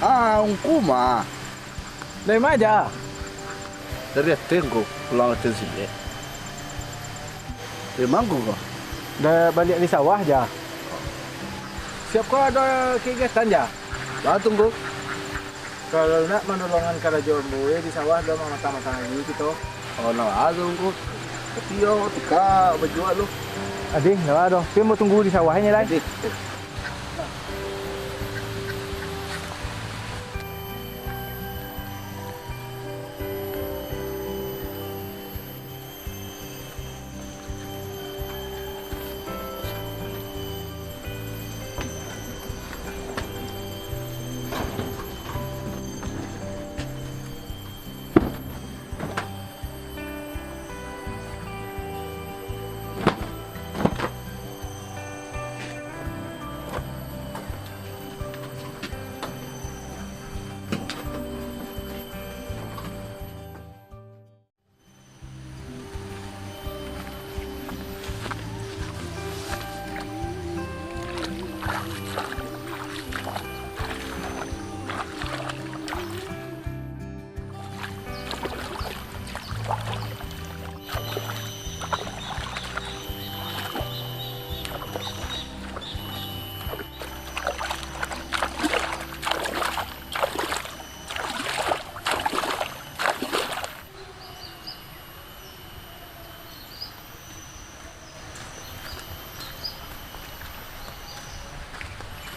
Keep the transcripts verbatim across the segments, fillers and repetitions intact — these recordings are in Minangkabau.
Ah, Ungku mah. Dari ma, Ja? Dari ateh Ungku, pulang ateh siko. Dari ma Ungku ko? Dah baliak dari sawah, Ja. Siap ko ado kagiatan, Ja? Lah, tunggu. Kalau nak manolongan karajo ambo, eh, di sawah dah mamatang-matang lai kito. Oh, nah, ado Ungku. Tapi yo, tika bajuak lu. Adih, nah, ado. Tapi ambo tunggu di sawah nyo lai. Adih.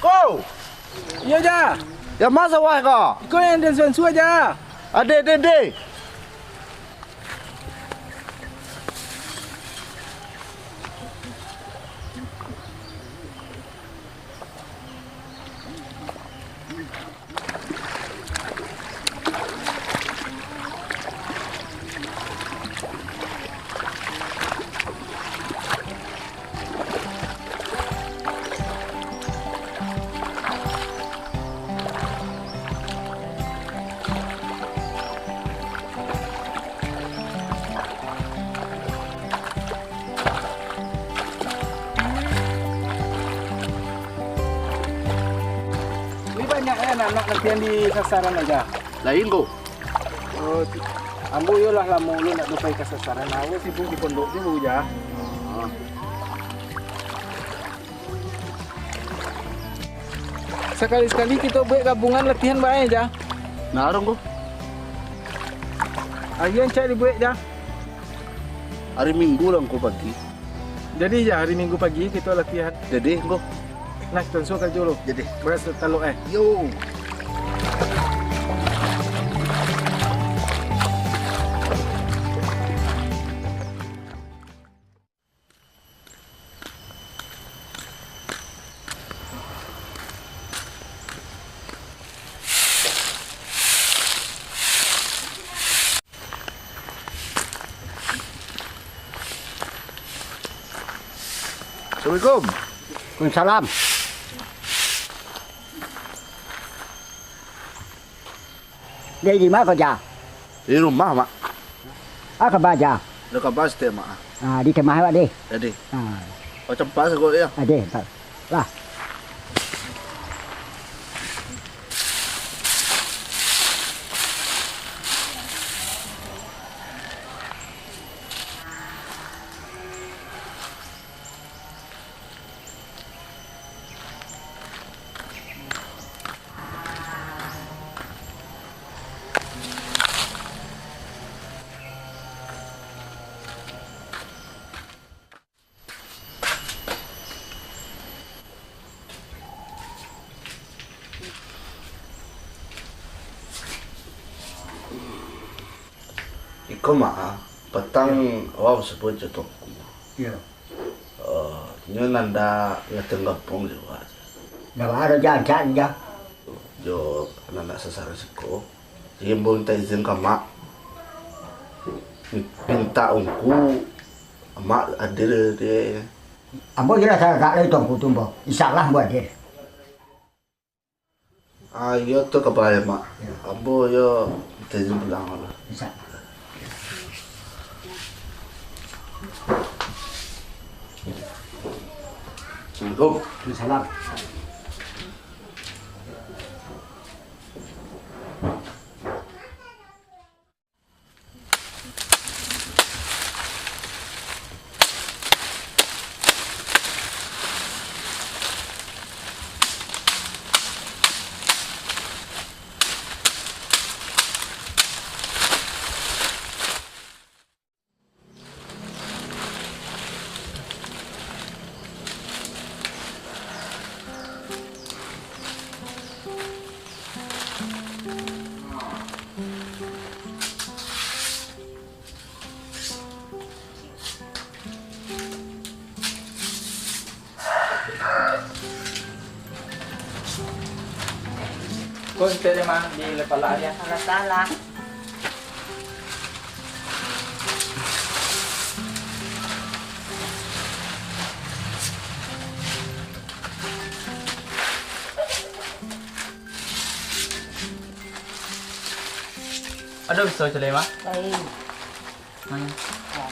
Ko! Iyo, Ja. Di ma sawah ko? Iko nan den sunsua, Ja. Adih, adih, adih. Ni banyak, eh, anak-anak latihan di sasaran aja. Lain ko. Oh, ambo yo lah lamo lo nak pai ka sasaran. Ambo sibuk di pondok tu, Ja. Sakali-sakali kito buek gabungan latihan bae, Ja. Nah, arung ko. Ayo, cak dibuek, Ja. Hari Minggu lah ko pagi. Jadi, Ja, hari Minggu pagi kito latihan. Jadi, ko. Nah, tonso karajo lo. Jadi. Baras talok, eh. Yo. Assalamualaikum. Waalaikumsalam. Dek, di ma ko, Ja? Di rumah, Mak. Ah, kaba, Ja? Ado kaba saketek, Mak. Ah, di rumah awak, deh. Jadi. Ah. Macam pas ko, ya. Ah, deh, tak. Lah. Iko, Mak, patang awak basabuik jo Tuanku. Iyo. Eh, nyo nan dak ngateh kampuang jo awak. Dak ado jancak, Ja. Jo anak-anak sasaran siko. Jadi, ambo minta izin ka Mak. Minta Ungku, Mak hadir di. Ambo jelas agak lai Tuanku tu, ambo. Insya Allah ambo hadir. Ah, iyo tu kaba, Mak. Iyo. Ambo yo minta izin pulang lah. Insya Allah. Assalamualaikum. Waalaikumsalam. Ko entek deh, Mang, di lepalak dia. Salah-salah. Ado pisau calai, Mang? Baik. Mana? Ya.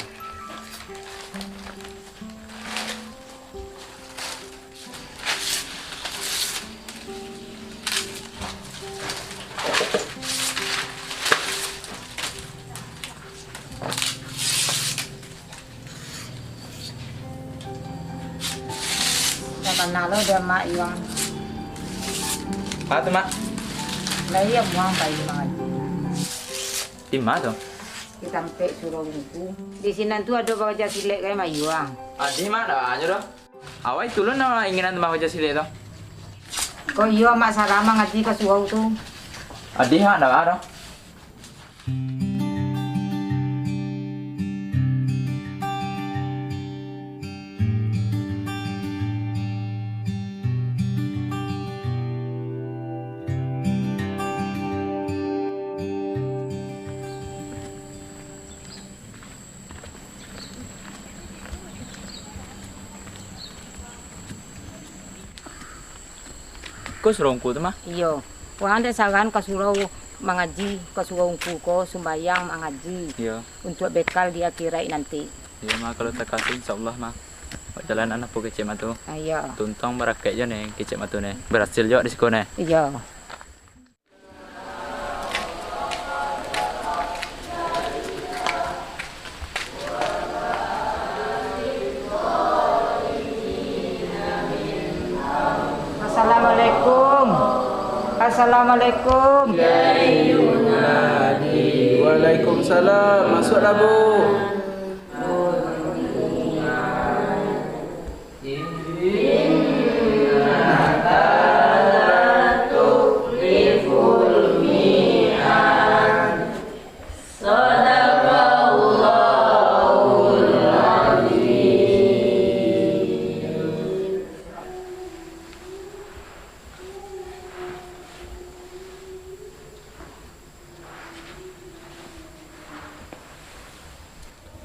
Takana lo dek Mak Yuang. Apo tu, Mak? Lai Yuang pai mangaji. Di ma tu? Di tampek surau Ungku. Di sinan tu ado baraja silek kai Mak Yuang. Adih, Mak, dak ajo doh. Awak itu lo nan inginan tu mah baraja silek tu. Ko iyo, Mak Sarah mangaji ka surau tu. Adih, Mak, dak ajo doh. Ko surau Ungku tu mah? Iyo. Urang dek saran ka surau mangaji, ka surau Ungku ko sumbayang mangaji. Iyo. Untuak bekal di akhirat nanti. Iyo, Mak, kalau takasih, insyaallah, Mak. Wak jalan apo kecek Mak tu. Ah, iyo. Tuntuang barakaik jo ne kecek Mak tu ne. Barasil jo di siko ne. Iyo. Assalamualaikum. Assalamualaikum. Waalaikumsalam. Masuaklah, Bu.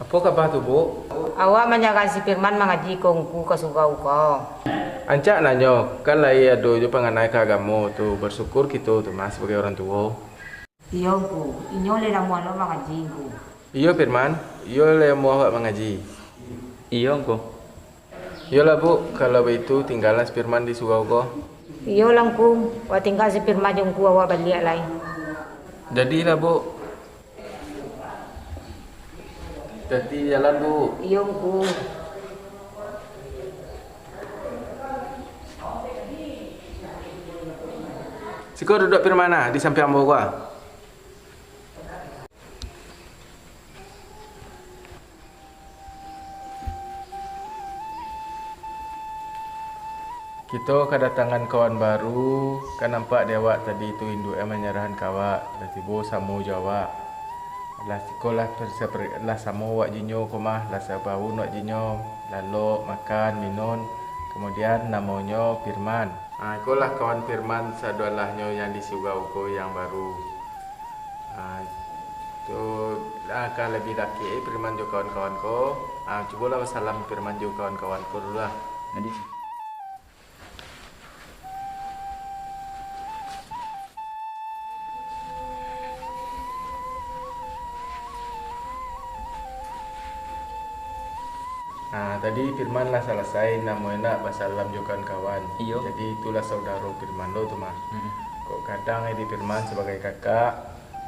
Apo kaba tu, Bu? Awak manyarah si Firman mangaji ka Ungku ka surau ko. Ancak nanyo, kan lai ado jo panganai ka agamo tu, basyukur kito tu mah sabagai urang tuo. Iyo, Ungku. Inyo lai lamuah lo mangaji, Ungku. Iyo, Firman. Iyo lai lamuah awak mangaji. Iyo, Ungku. Iyolah, Bu, kalau baitu, tinggalah si Firman di surau ko. Iyolah, Ungku. Wak tingga si Firman jo Ungku, awak baliak lai. Jadilah, Bu. Hati-hati di jalan, Bu. Iyo, Ungku. Siko duduak Firman, ah, di sampiang ambo ko, ah. Kito kadatangan kawan baru, kan nampak di awak tadi tu induak e manyarahan ka awak, lah tibo samo jo awak. Lah siko lah per-, saperi-, lah samo awak jo inyo ko mah, lah sabaun awak jo inyo, lalok, makan, minun, kamudian namonyo Firman. Ha, ikolah kawan Firman sadoalahnyo yang di surau ko yang baru. Ha, tu, ha, ka labiah dakek, eh, Firman jo kawan-kawan ko. Ha, cubolah basalam Firman jo kawan-kawan ko dulu lah. Jadi. Nah, tadi Firman lah salasai, namo enak basalam jo kawan-kawan. Iyo. Jadi, itulah saudaro Firman lo tu mah. Mm-mm. Kok gadang di Firman sabagai kakak,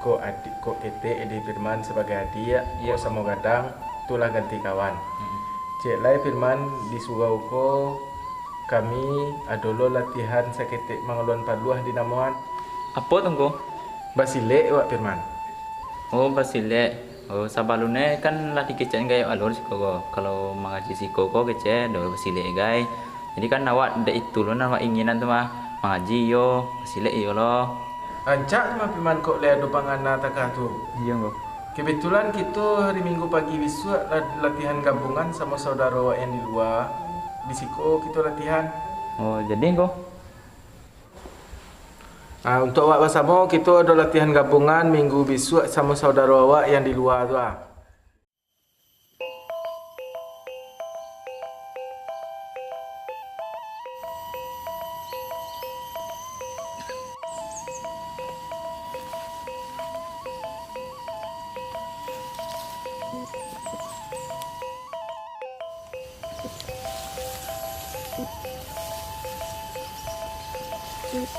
kok adik, kok ketek di Firman sabagai adik, iyo, kok samo gadang, itulah ganti kawan. Mm-mm. Ciek lai Firman, di surau ko kami ado lo latihan saketek mangaloan paluah di namoan. Apo tu, Ngku? Basilek wak, Firman. Oh, basilek. Oh, sabalun e kan lah dikecek gai alun siko ko. Kalau mangaji siko ko kecek, do basilek gai. Jadi kan awak dek itu lo nan awak inginan tu mah. Mangaji iyo, basilek iyo lo. Rancak tu mah, Firman, kok lai ado pangana takah tu. Iyo, Ngku. Kebetulan kito hari Minggu pagi bisuak la-, latihan gabungan samo saudaro awak yang di lua. Di siko kito latihan. Oh, jadi, Ngku? Ah, untuak awak basamo, kito ado latihan gabungan minggu bisuak samo saudaro awak yang di lua tu, ah.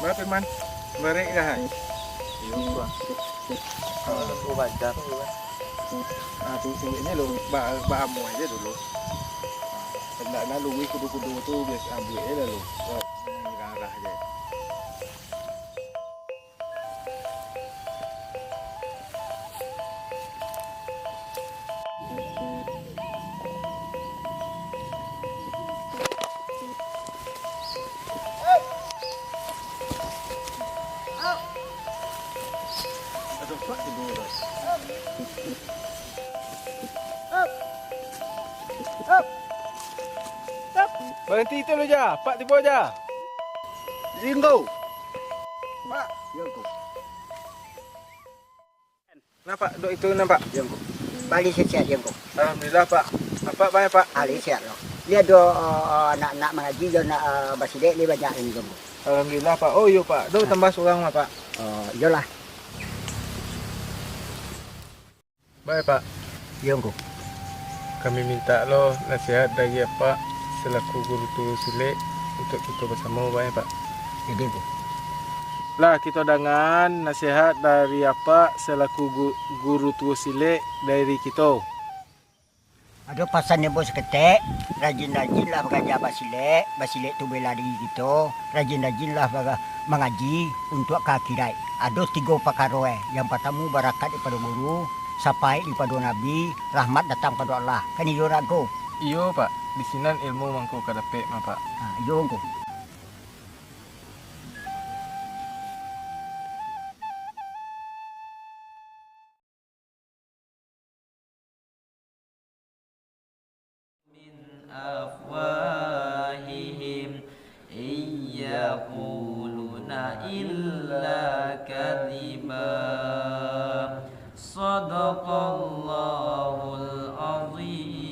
Baa, Firman? Barek kah? Iyo, Bang. Ah, tu, tu, ini lo, ba-, baamuah aja dulu. Ndak lalu kudo-kudo tu, biasa buek aja dulu. Ngarah-ngarah aja. Baranti tu lo, Ja. Pak tibo, Ja. Ringgo. Pak. Yo, Ngku. Nah, Pak, dok itu nah, Pak. Yo, Ngku. Bali sehat, yo, Ngku. Alhamdulillah, Pak. Apak baa, Pak? Bali sehat lo. Lai ado, eh, anak-anak mangaji jo anak, eh, basilek lai banyak lai, yo, Ngku. Alhamdulillah, Pak. Oh, iyo, Pak. Ado tambah surang lah, Pak. Oh, iyolah. Baa, Pak. Iyo, Ngku. Kami mintak lo nasihat dari Apak selaku guru tuo silek untuak kito basamo, baa, Pak. Jadi, Ngku. Lah kito dangaan nasihat dari Apak selaku gu-, guru tuo silek dari kito. Ado pasan nan baa saketek, rajin-rajinlah baraja basilek, basilek tu bela diri kito, rajin-rajinlah bara-, mangaji untuak ka akiraik. Ado tigo pakaro, eh. Yang partamo, barakat daripado guru, sapaik daripado Nabi, rahmat datang pado Allah. Kan iyo, Ngku? Iyo, Pak. Di sinan ilmu mangko ka dapek mah, Pak. Ha, iyo, Ngku. من أفواههم إن يقولون إلا كذبا. صدق الله العظيم.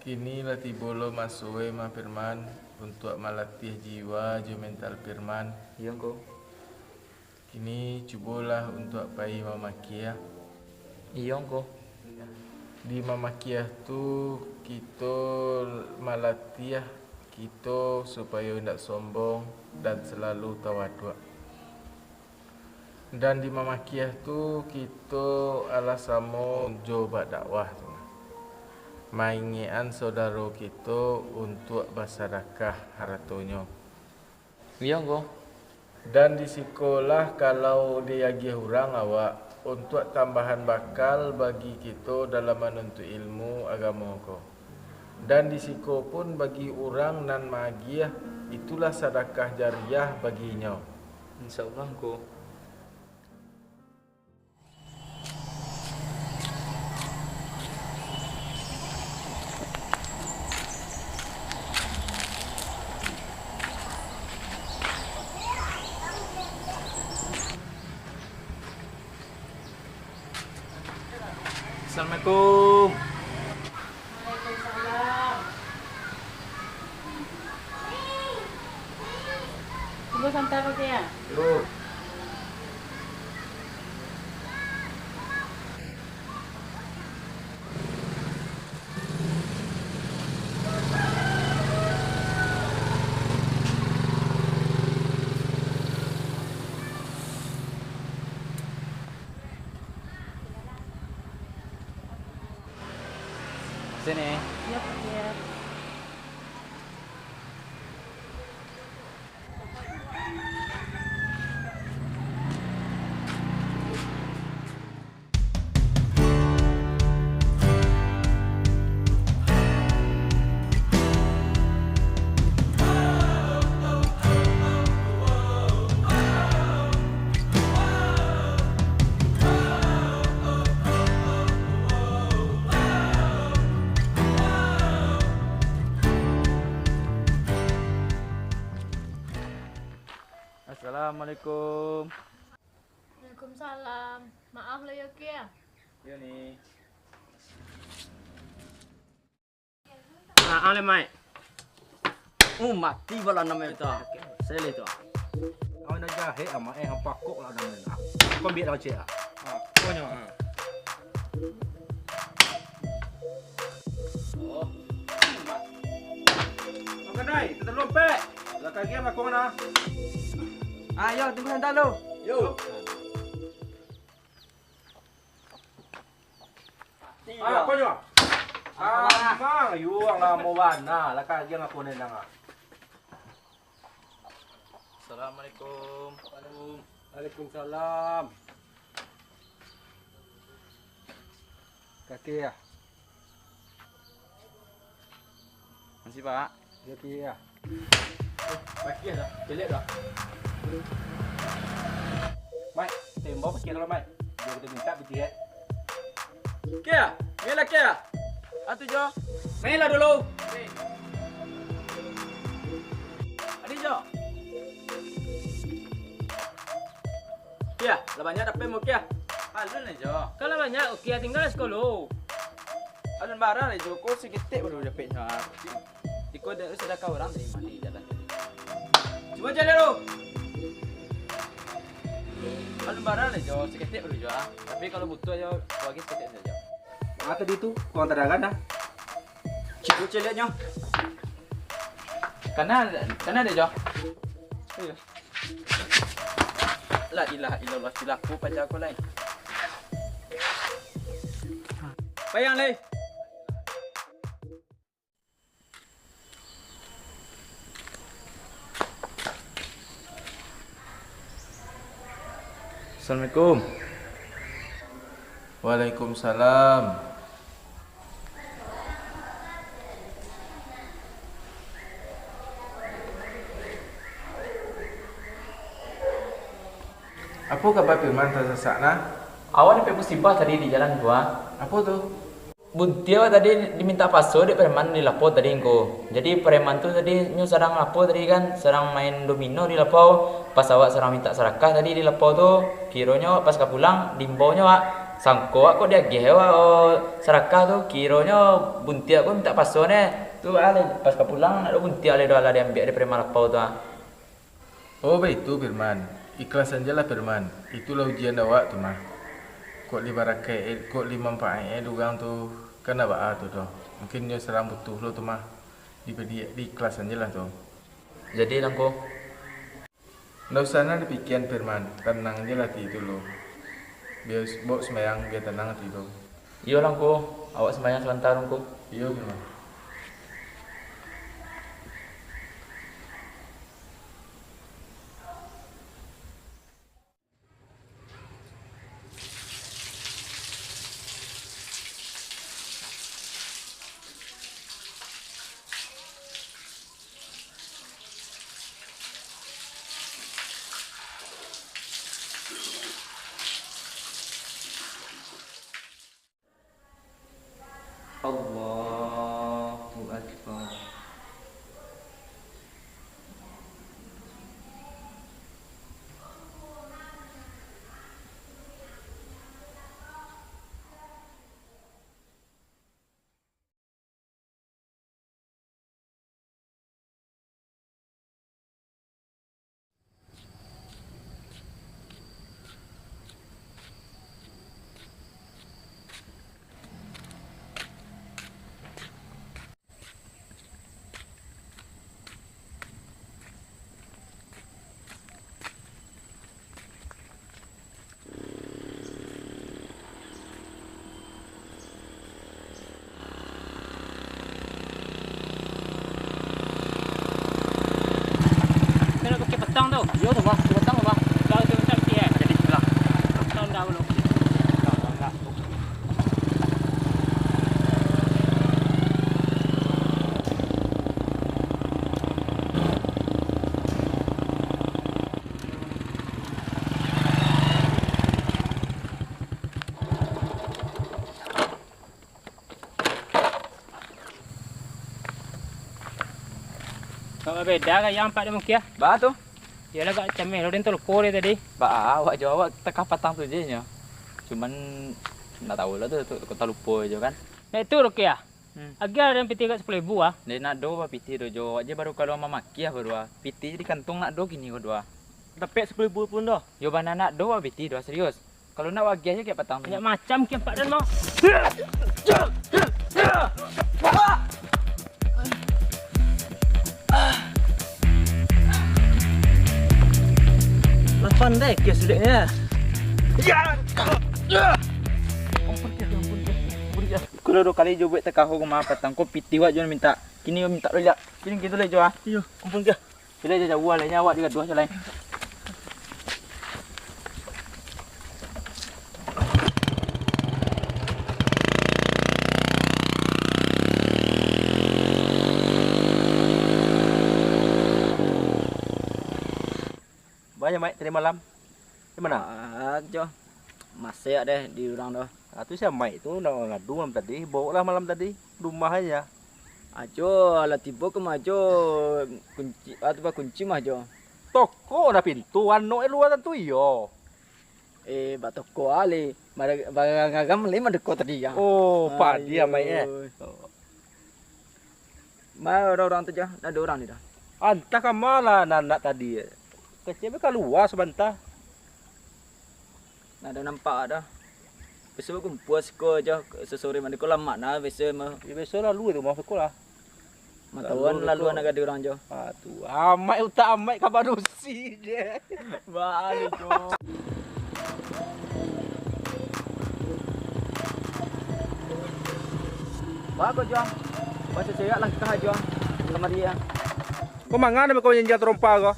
Kini lah tibo lo maso e, Mang Firman, untuak malatiah jiwa jo mental Firman. Iyo, Ngku. Kini cubolah untuak pai mamakiah. Iyo, Ngku. Di mamakiah tu, kito malatiah kito supayo indak sombong dan salalu tawaduak. Dan di mamakiah tu, kito alah samo jo badakwah tu, maingek-an saudaro kito untuak basadakah haratonyo. Iyo, Ngku. Dan di siko lah kalau diagiah urang awak untuak tambahan bakal bagi kito dalam manuntuik ilmu agamo ko. Dan di siko pun bagi urang nan maagiah, itulah sadakah jariah baginyo. Insya Allah, Ngku. Assalamualaikum. Waalaikumsalam. Tunggu sabanta, Pak Kiai. Yo. Sini. Siap, Pak Kiai. Assalamualaikum. Waalaikumsalam. Maaf lah yo, Kia. Yo, Ni. Nah, ale, Mai. Uh, mati bala namo itu. Seleh tu. Awak nak jahek amat, eh, hampa kok lah namo itu. Kau biar lah, cek, ah. Ah, kau nyo, ah. Oh. Makan, Dai. Kita lompek. Belakang game aku mana? Ayo, tunggu sebentar lu. Yo. Ah, apa nyo? Ah, mang, yuang lah mau bana, lah kagian aku ni nang, ah. Assalamualaikum. Waalaikumsalam. Kaki ya? Masih, Pak. Kaki ya. Pakai dah, celiak dah. Mai, tembok pakai dulu, Mai. Biar kita minta piti, eh. Kia, ni lah Kia. Atu jo. Ni lah dulu. Adi jo. Kia, lah banyak dapek mo Kia. Alun lah jo. Kalau banyak, Kia tinggal sikolo. Alun barang lah jo, ko saketek baru dapeknyo. Iko dek sadakah urang tadi mandi jalan tadi. Cubo caliak lu. Alun barang lah jo, saketek baru jo, ah. Tapi kalau butuh jo, bagi saketek sajo. Ah, tadi tu, kurang tadaran dah. Cubo caliaknyo. Kana, kana dek jo. Iyo. La ilaha illallah, cilaku paja ko lai. Payang lai. Assalamualaikum. Waalaikumsalam. Apo kaba Firman tasasak nah? Awak dapek musibah tadi di jalan tu, ah. Apo tu? Buntiak awak tadi dimintak paso dek preman di lapau tadi ngko. Jadi preman tu tadi nyo sadang lapau tadi kan, sadang main domino di lapau. Pas awak sadang mintak sarakah tadi di lapau tu, kironyo pas ka pulang, diimbau nyo awak, sangko awak kok diagiah awak, oh, sarakah tu, kironyo buntiak ko mintak paso neh. Tu ah, pas ka pulang, nak do buntiak lai do alah diambiak dek preman lapau tu ah. Oh, baitu, Firman. Ikhlas sajolah, Firman. Itulah ujian awak tu mah. Kok lai barakaik, kok lai mampaat urang tu, kan ndak baa tu doh. Mungkin nyo sadang butuh lo tu mah. Dibari, diikhlas sajolah tu. Jadi, Langko? Ndak usah nak dipikian, Firman. Tanang jolah ati tu lo. Bia, baok sumbayang, bia tanang ati tu. Iyo, Langko. Awak sumbayang sabanta, Langko. Iyo, Firman. Allahu Akbar. Kena pakai petang tu. Iyo tu, Bah. Pakai petang tu, Bah. Kalau tu macam ni, eh. Jadi, lah. Petang dah belum? Dah, dah, dah. Kok babeda ka yang ampek di mukia? Baa tu? Iyolah, agak cameh lo den, talupo deh tadi. Baa, awak jo awak takah patang tu je nyo. Cuman, ndak tahu lah tu, tu, tu talupo jo kan. Nah, itu Rukiah. Hmm. Agiah den pitih agak sapuluah ribu ah. Dek ndak do bapitih do jo, awak je baru kalua mamakiah baru ah. Pitih di kantuang ndak do kini ko do ah. Dapek sapuluah ribu pun doh. Yo bana ndak do bapitih do ah, serius. Kalau ndak, wak agiah se kian patang tu. Banyak macam kian patang mah. Lapan deh, kian sedeknya. Ya. Ampun, ya, ampun, ya. Ampun, ya. Kalau duo kali jo buek takaho ko mah patang ko, pitih wak jo mintak. Kini mintak lo, jak. Kini gitu lah jo ah. Iyo, ampun, ya. Sudah, jauah-jauah lah, nyo awak digaduah se lai. Banyak, Maik, tadi malam. Di mana? Ah, jo. Masih deh di urang tu. Ah, tu si Maik tu nak ngadu malam tadi. Bawa lah malam tadi. Rumah aja. Ajo, lah tibo ka mah jo, kunci, atu bakunci mah jo. Toko dah pintu, anok e lua tantu iyo. Eh, bak toko ale, barang-barang le mandeko tadi ya. Oh, padi amai eh. Ayo. Ma urang-urang tu jo, ndak ado urang ni dah. Antah ka ma lah anak-anak tadi. Kecil be kalua sabanta. Nah, dah nampak dah. Biaso bakumpua siko jo, sasore mandi ko lamak nah, biaso mah. Yo, biaso lalu itu mah siko lah. Matahuan lalu anak gadih urang jo. Ah, tu. Amaik utak amaik ka badusi je. Balik, Jo. Bagus, Jo. Baso serak langkah, Jo. Kamari, ya. Ko manga namo ko janjang tarompa ko?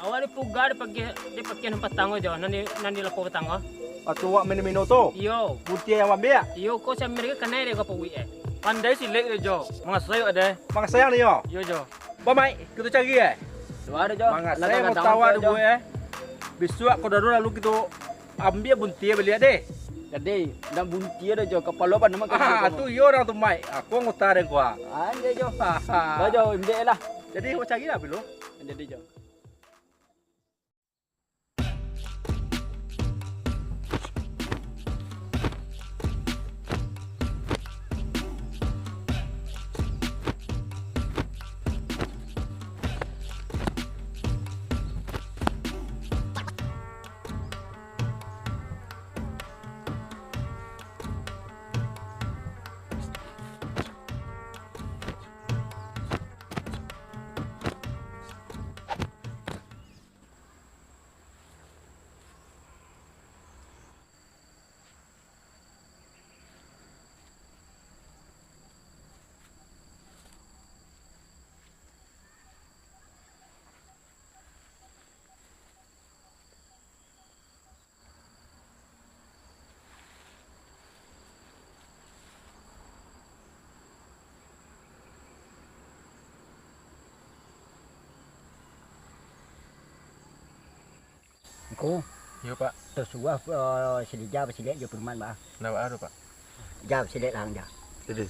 Awak dipuga dipakiah, dipakiah nan patang ko jo, nan di, nan di lapo patang ko. Wakatu awak mino-mino tu? Iyo. Buntiah yang ambiak? Iyo, ko si Amir ko kanai dek ko pauik eh. Pandai silek dek jo, mangasai awak deh. Mangasai ang dek yo? Iyo jo. Ba Maik, kito cari eh? Suah dek jo. Mangasai motawan dek buek eh. Bisuak ko daru lalu kito ambiak buntiah baliak deh. Jadi, ndak buntiah dek jo, kapalo apa nama. Ah, tu iyo urang tu Maik. Aku anggota dek ko ah. Anjay jo. Ba jo, imbek lah. Jadi, awak cari lah bilo. Jadi jo. Ngku. Iyo, Pak. Tasuah, eh, silija basilek jo parumahan, Pak. Ndak baa doh, Pak. Ja, basilek lah, ja. Jadi.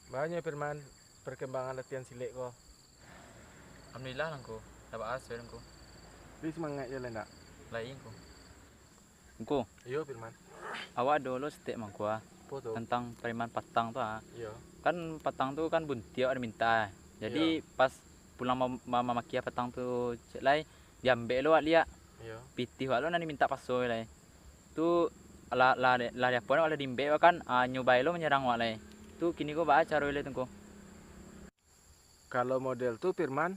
Baa nyo Firman, perkembangan latihan silek ko? Alhamdulillah lah ngku, ndak baa se lah ngku. Tapi semangaik jo lah ndak? Lai ngku. Ngku. Iyo Firman. Awak ado lo saketek mangko ah. Apo tu? Tantang preman patang tu ah. Iyo. Kan patang tu kan buntiak awak dimintak ah. Jadi iyo. Pas pulang ma-, ma-, mamakiah patang tu cek lai, diambek lo awak liak. Iyo. Pitih awak lo nan dimintak paso lai. Tu lah, lah, lah diapo awak lah diimbek awak kan, ah, nyo bae lo manyarang awak lai. Tu kini ko baa caro lai tu ngku? Kalau model tu Firman,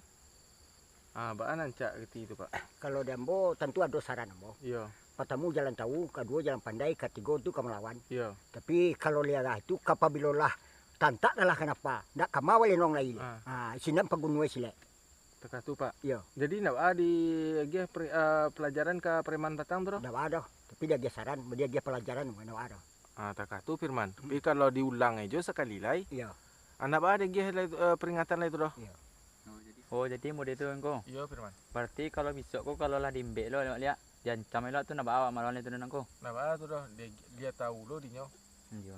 ah, baa nan rancak kini tu, Pak? Kalau di ambo tantu ado saran ambo. Iyo. Partamo jalan tawu, kaduo jalan pandai, katigo tu ka malawan. Iyo. Tapi kalau liarah tu, kapabilo lah tantak lah kanapa, ndak ka ma wali nong lai. Ah. Ah, sinan paguno silek. Takah tu, Pak. Iyo. Jadi ndak baa diagiah per-, ah, pelajaran ka preman patang tu doh? Ndak baa doh. Tapi diagiah saran, diagiah pelajaran, ndak baa doh. Ah, takah tu Firman. Hmm. Tapi kalau diulang jo sakali lai, iyo. Ndak baa diagiah lai, eh, peringatan lai tu doh. Iyo. Oh, jadi model tu ngku? Iyo, Firman. Berarti kalau bisuak ko kalau lah diimbek lo, liak, diancam elok tu ndak baa awak malawan lai tu doh ngku? Ndak baa tu doh, dia, dia tahu lo dinyo. Iyo.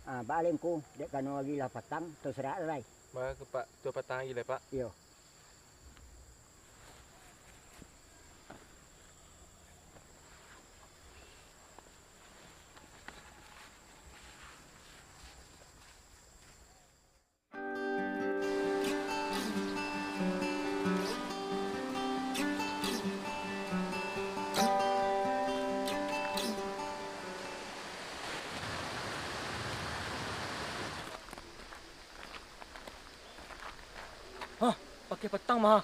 Ah, baa lai ngku, dek kano agi lah patang, tau sarato lai. Baa ke, Pak, tu patang agi lai, Pak? Iyo. Hah, pakiah patang mah.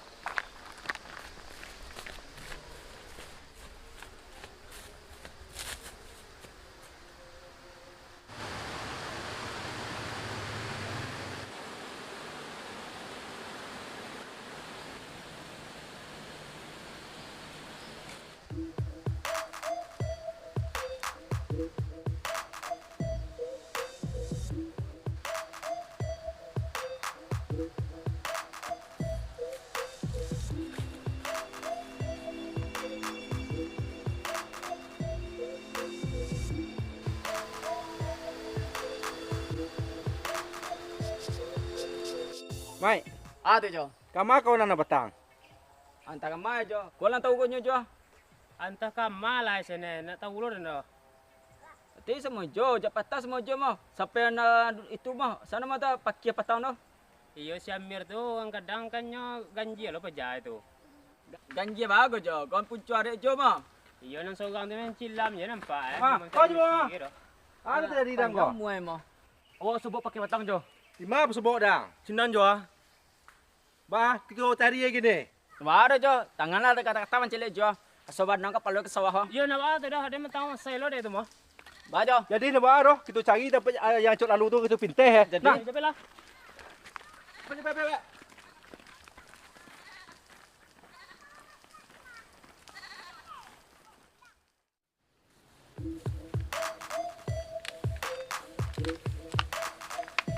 Maik. Ah, tu, Jo. Kama kau nan patang? Antah kama, Jo. Kau lah tahu kau nyo, Jo. Antah kama lah, sene, nak tahu lo doh. Tapi samo jo, jak patang samo jo mah. Sampai anak itu mah, sana mah tak pakiah patang doh. Iyo, si Amir tu kadang-kadang kan nyo ganjia lo paja tu. Ganjia bagus jo, kawan punco arek jo mah. Iyo, nan sorang tu nan cilam je nampak, eh. Ah, memang kau tak juga, ah. Ado tadi dang kau. Kamu emang. Awak sobok pakiah patang jo. Di ma sobok dang? Sinan jo, ah. Bah, kito cari lagi ni. Baru jo, tangan lah kata-kata mancilek jo. Aso badang kapalo ka sawah, oh. Iyo, nak baa tu dah, ado matang masai lo dek tu mah. Ba jo. Jadi nak baa doh, kito cari tampek, ah, yang cok lalu tu, kito pinteh, eh. Jadi. Nah. Capek lah. Capek, capek, capek.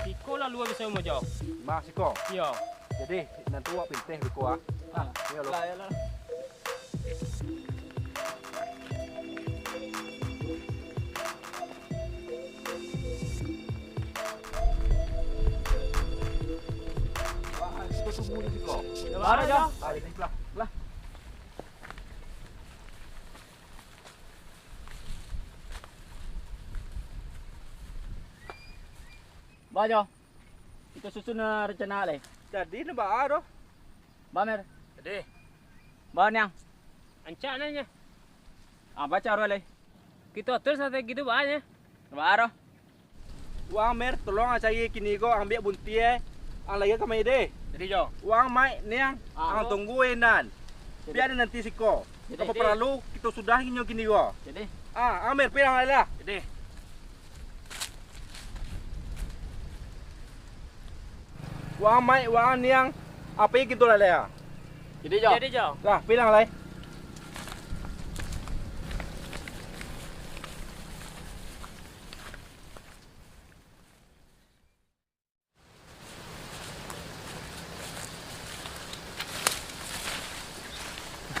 Siko lalu abih sayo mojok. Mah siko. Iyo. Jadi, nanti awak pinteh beko, ah. Ah. Iyo, lo. Lah, iyo, lah. Wah, siko tunggu di siko. Lah, lah. Ah, di siko lah. Lah. Ba jo. Kito susun, eh, rencana lai. Jadi, nak baa doh? Ba, Mer. Jadi. Ba, Niang. Rancak nyo. Ah, ba caro lai. Kito atur strategi tu baa nyo. Baa doh. Wang, Mer, tolong ang cari kini ko, ambiak buntiah, ang lagi ka main deh. Jadi, Jo. Wang, Maik, Niang, ah, ang tunggu inan. Jadi. Bia nanti siko. Jadi, jadi. Apo paralu, kito sudahi nyo kini ko. Jadi. Ah, ang, Mer, pai ang lai lah. Jadi. Wah, Maik, wah, Niang, apo kito lah, lai, ah? Jadi, Jo. Jadi, Jo. Lah, pilang, lai.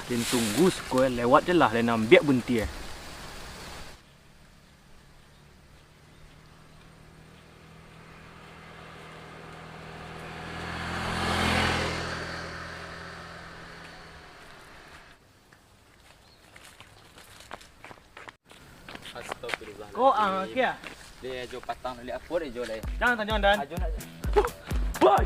Den tunggu siko, lewat je lah, lai nan ambiak buntiah. Astagfirullahaladzim. Kok, ah, kia? Deh, ajo patang liak apo deh, Jo, deh. Jangan, jangan, Dan. Ajo nak. Woi!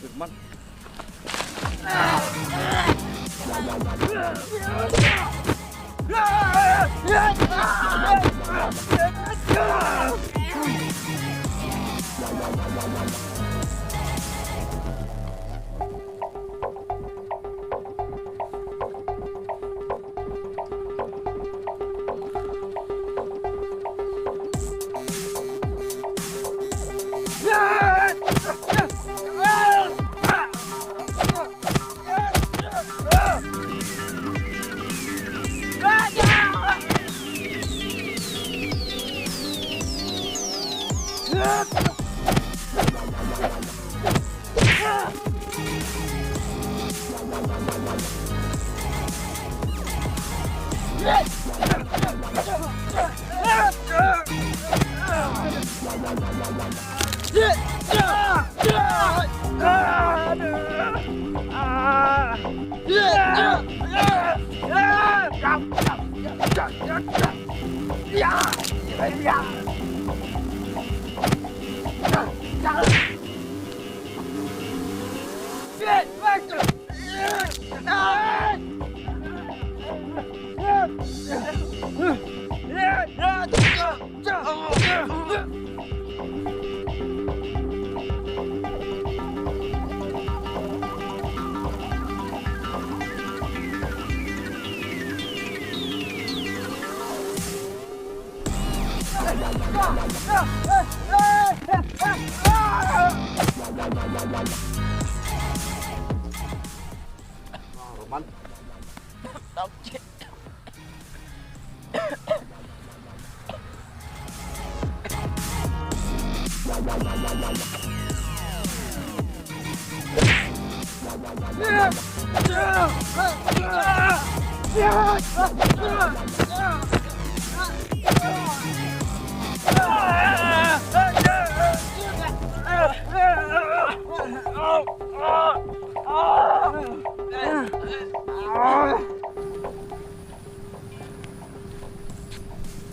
Firman. Roman.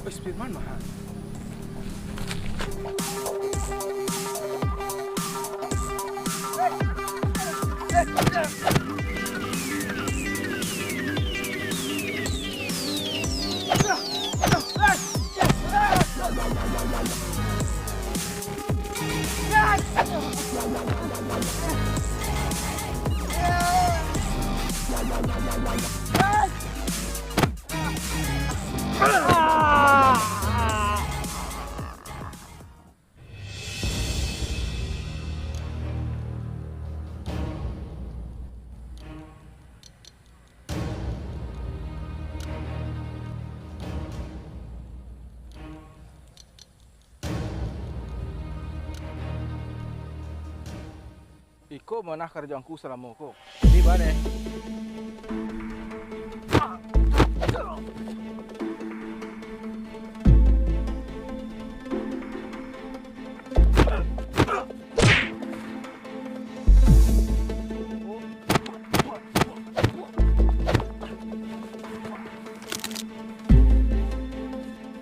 Wis, Firman mah. Iko manah karajo angku salamo ko. Jadi, baa deh?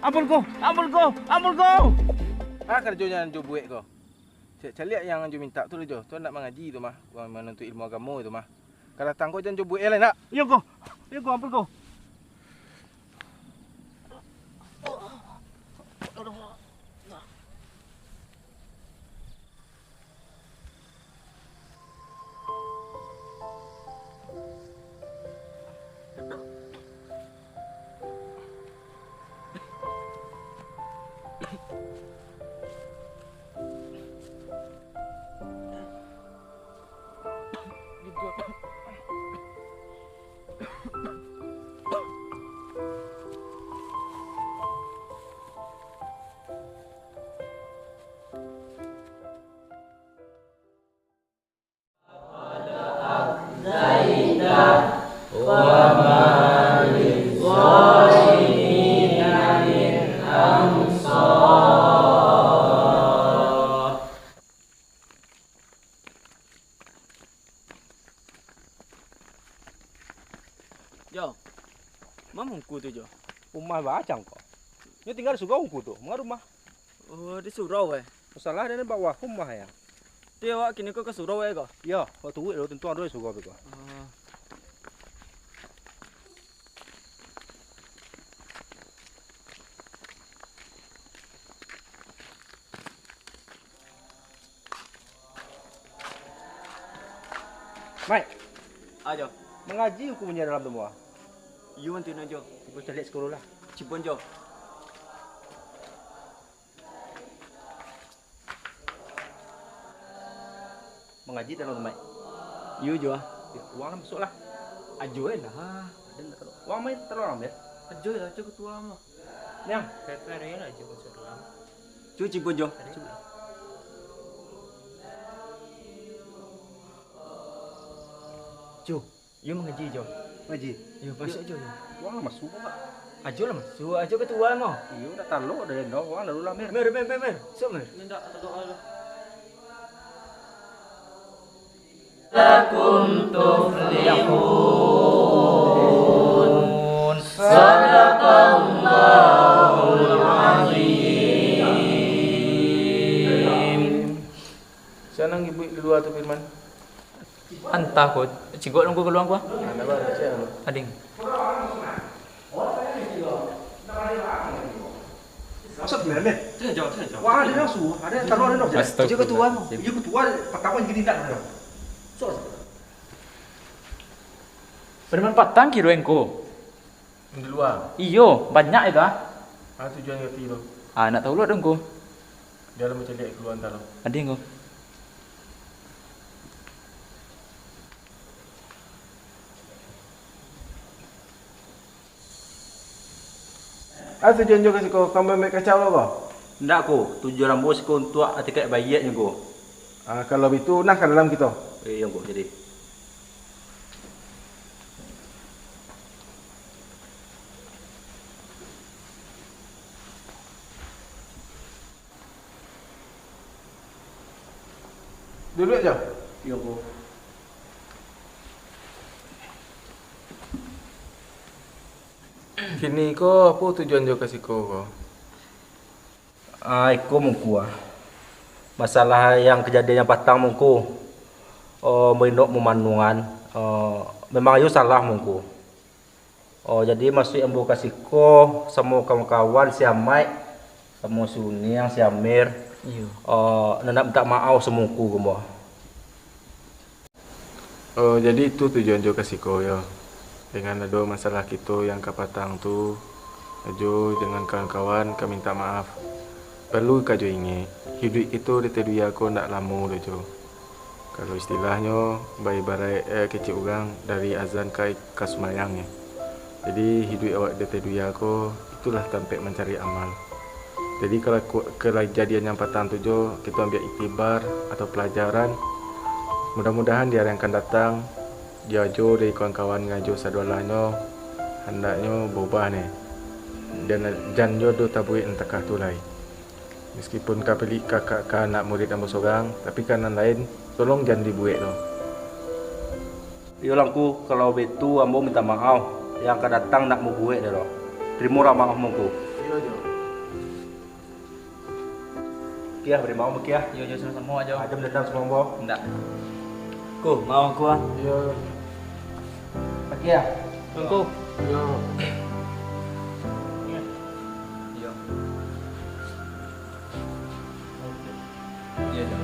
Ampun ko, ampun ko, ampun ko! Baa karajo nan jo buek ko? Caliak-caliak yang jo mintak tu lah jo. Tu nak mangaji tu mah, manuntuik ilmu agamo tu mah. Ka datang ko jan jo buek lai nak. Iyo ko. Iyo ko, ampun ko. Jo, ma mangku tu, Jo? Rumah bacang ko. Nyo tingga di surau mangku tu, manga rumah. Oh, di surau, eh? Masalah den bawah rumah, ya. Ti awak kini ko ka surau, eh, ko? Iyo, awak turuik dulu, tantu ado di surau tu ko. Ah. Maik. Ah, Jo. Mangaji ngku munyi dalam tu, mua. Iyo, antuan, Jo. Cubo caliak sikalo lah. Cubo, Jo. Mangaji dalam tu, Maik. Iyo, Jo, ah. Yo, urang lah masuak lah. Ajo lah. Aden ndak tahu. Urang main taruang, Maik. Ajo lah, ajo ketua mah. Niang. Pepe ado lah, ajo masuak dalam. Cubo, cubo, Jo. Cubo. Jo, iyo mangaji, Jo. Mangaji? Iyo, masuak Jo, Jo. Urang lah masuak, Pak. Ajo lah masuak, ajo ketua mah. Iyo, ndak talok dah, dah. Urang lalu lah, Mer. Mer, Mer, Mer, Mer. Masuak, Mer. Ndak talok lah. Lakum tuflihun. Sadaqallahul azim. Sanang ibu di lua tu, Firman. Antah ko, cigok nunggu kaluang ko. Ading. Maksud gimana, Mir? Wah, ada nafsu, ada taruh ada nafsu. Astagfirullah. Iyo, ketua, patang jadi indak ada. So, Preman patang kiro engko. Di lua. Iyo, banyak itu ah. Ah, tujuan ngerti tu. Ah, nak tahu lo dong ko. Dia lah macam lihat keluar antah lo. Ading ko. Ah, tujuan jo ka siko, ka mambuek kacau lo ko? Ndak ko, tujuan ambo siko untuak atikaik baiaknyo ko. Ah, kalau bitu, nah ka dalam kito. Eh, iyo ko, jadi. Duduak jo. Iyo, Ngku. Kini ko, apo tujuan jo ka siko ko? Ah, iko, Ngku, ah. Masalah yang kajadian yang patang, Ngku. Oh, Marinok mamanuangan, oh, memang iyo salah, Ngku. Oh, jadi masuak ambo ka siko samo kawan-kawan, si Amaik, samo si Uniang, si Amir. Iyo. Oh, nan nak mintak maaf samo Ngku ko, Ngku. Oh, jadi itu tujuan jo ka siko, yo. Dengan ado masalah kito yang ka patang tu, Ajo dengan kawan-kawan ka mintak maaf. Paralu ka jo ingek, hiduik kito di ateh dunia ko ndak lamo doh, Jo. Kalau istilahnyo, baibaraik, eh, kecek urang dari azan ka, ka sumayangnyo. Jadi, hiduik awak di ateh dunia ko, itulah tampek mancari amal. Jadi, kalau ku-, kajadian yang patang tu, Jo, kito ambiak iktibar atau palajaran, Mudah-mudahan di ari yang akan datang, jo-jo dari kawan-kawan ngajo sadoalahnyo, handaknyo baubah ne, jan, jan jo do tabuek nan takah tu lai. Meskipun ka pelik ka, ka, ka anak murid ambo sorang, tapi ka nan lain, tolong jan dibuek doh. Iyo lah, Ngku, kalau baitu ambo mintak maaf, yang ka datang ndak ambo buek doh. Tarimolah maaf ambo, Ngku. Iyo jo. Kiah, bari maaf, Kiah. Iyo jo, samo-samo, Ajo. Ajo mandendam samo ambo. Ndak. Ngku, maaf, Ngku, ah. Iyo. Kiah. Ngku. Iyo. Iyo. Iyo, Jo.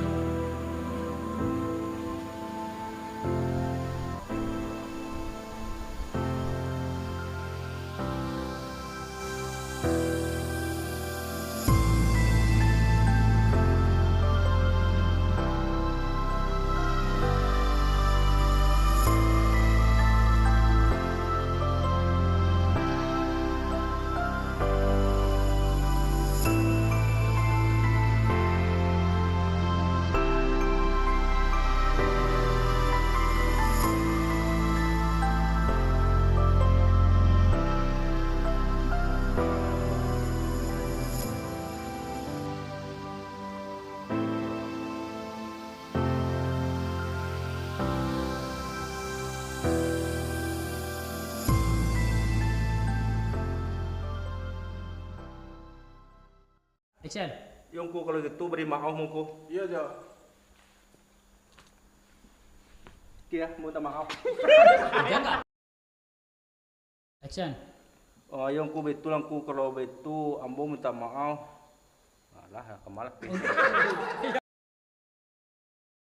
Action. Yo, Ngku, kalau gitu bari maaf, Ngku. Iyo, Jo. Oke, ya, minta maaf. Action, Kak. Action. Oh, yo, Ngku, betul, Ngku, kalau betul, ambo minta maaf. Alah, kamalah.